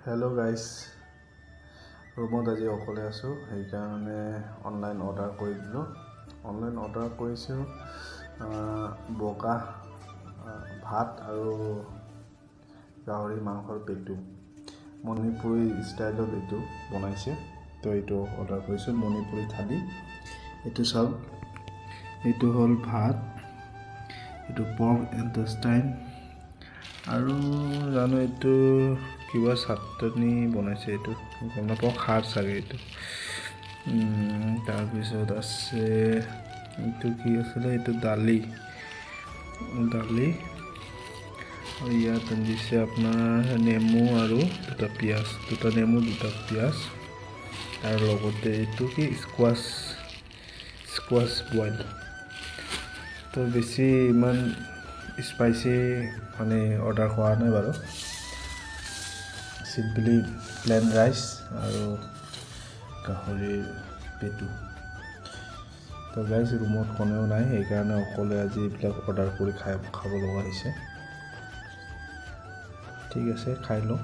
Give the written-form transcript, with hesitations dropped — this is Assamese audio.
হেল্ল' গাইজ, ৰুমত আজি অকলে আছোঁ, সেইকাৰণে অনলাইন অৰ্ডাৰ কৰি দিলোঁ। অনলাইন অৰ্ডাৰ কৰিছোঁ বগা ভাত আৰু গাহৰি মাংসৰ পেটু। মণিপুৰী ষ্টাইলত এইটো বনাইছে। তো এইটো অৰ্ডাৰ কৰিছোঁ, মণিপুৰী থালি। এইটো চাওক, এইটো হ'ল ভাত, এইটো পৰ্ক ইণ্টেষ্টাইন আৰু জানো এইটো কিবা চাটনি বনাইছে, এইটো গম নাপাওঁ, খাৰ চাগে এইটো। তাৰপিছত আছে এইটো কি আছিলে, এইটো দালি, দালি। আৰু ইয়াত দিছে আপোনাৰ নেমু আৰু দুটা পিঁয়াজ, দুটা নেমু, দুটা পিঁয়াজ। আৰু লগতে এইটো কি স্কোৱাচ, স্কোৱাচ বইল। তো বেছি ইমান স্পাইচি মানে অৰ্ডাৰ কৰা নাই বাৰু, চিম্পলি প্লেন ৰাইচ আৰু গাহৰিৰ পেটু। তো গাইজ, ৰুমত কোনেও নাই, সেইকাৰণে অকলে আজি এইবিলাক অৰ্ডাৰ কৰি খাব লগা হৈছে। ঠিক আছে, খাই লওঁ।